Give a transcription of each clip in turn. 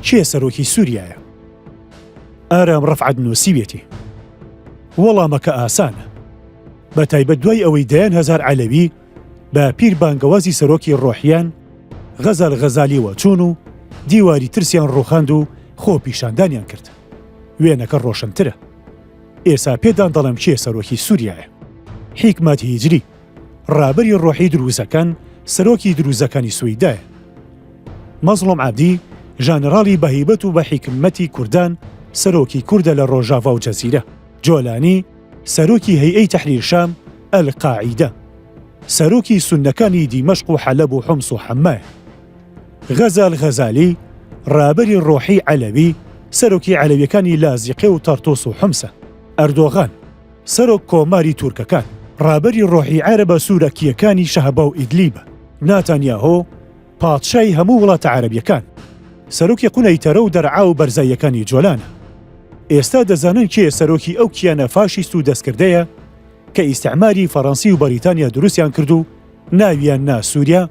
کێ سەرۆکی سووریایە؟ ئارام ڕەفعەت نووسیویەتی. وەڵامەکە ئاسانە. بە تایبەت دوای ئەوەی دەیان هەزار عەلەوی بە پیر بانگەوازی سەرۆکی ڕۆحیان غەزال غەزالیوە چوون و دیواری ترسیان ڕووخاند و خۆپیشاندانیان کرد. وێنەکە ڕۆشنترە. ئێسا پێتان دەڵێم کێ سەرۆکی سووریایە. حیکمەت هیجری، ڕابەری ڕۆحی دروزەکان، سەرۆکی دروزەکانی سوەیدایە. مەزڵوم عەبدی، ژەنەراڵی بەهیبەت و بە حیکمەتی کوردان، سەرۆکی کوردە لە ڕۆژاڤا و جەزیرە. جۆلانی، سەرۆکی هەیئەی تەحریر شام، ئەلقاعیدە. سەرۆکی سوننەکانی دیمەشق و حەلەب و حومس و حەمایە. غەزال غەزالی، ڕابەری ڕۆحی عەلەوی، سەرۆکی عەلەویەکانی لازیقێ و تەرتوس و حومسە. ئەردۆغان، سەرۆک کۆماری تورکەکان، ڕابەری ڕۆحی عەرەبە سورەکییەکانی شەهبا و ئیدلیبە. ناتانیاهۆ، پادشای هەموو وڵاتە عەرەبیەکان، سەرۆکی قونەیتەرە و دەرعا و بەرزاییەکانی جۆلانە. ئێستا دەزانن کێ سەرۆکی ئەو کیانە فاشیست و دەستکردەیە کە ئیستعماری فەڕەنسی و بەریتانیا دروستیان کرد و ناویان نا سوریا؟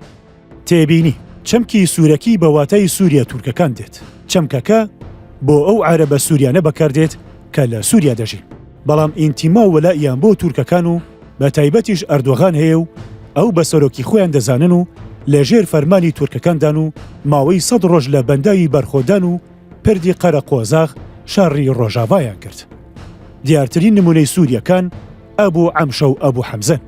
تێبینی، چەمکی سورەکی بە واتای سوریە تورکەکان دێت. چەمکەکە بۆ ئەو عەرەبە سوریانە بەکاردێت کە لە سوریا دەژین، بەڵام ئینتیما و وەلائیان بۆ تورکەکان و بە تایبەتیش ئەردۆغان هەیە و ئەو بە سەرۆکی خۆیان دەزانن و لە ژێر فەرمانی تورکەکاندان و ماوەی سەد ڕۆژ لە بەنداوی بەرخۆدان و پردی قەرەقۆزاغ شەڕی ڕۆژاڤایان کرد. دیارترین نمونەی سوریەکان ئەبو عەمشە و ئەبو حەمزەن.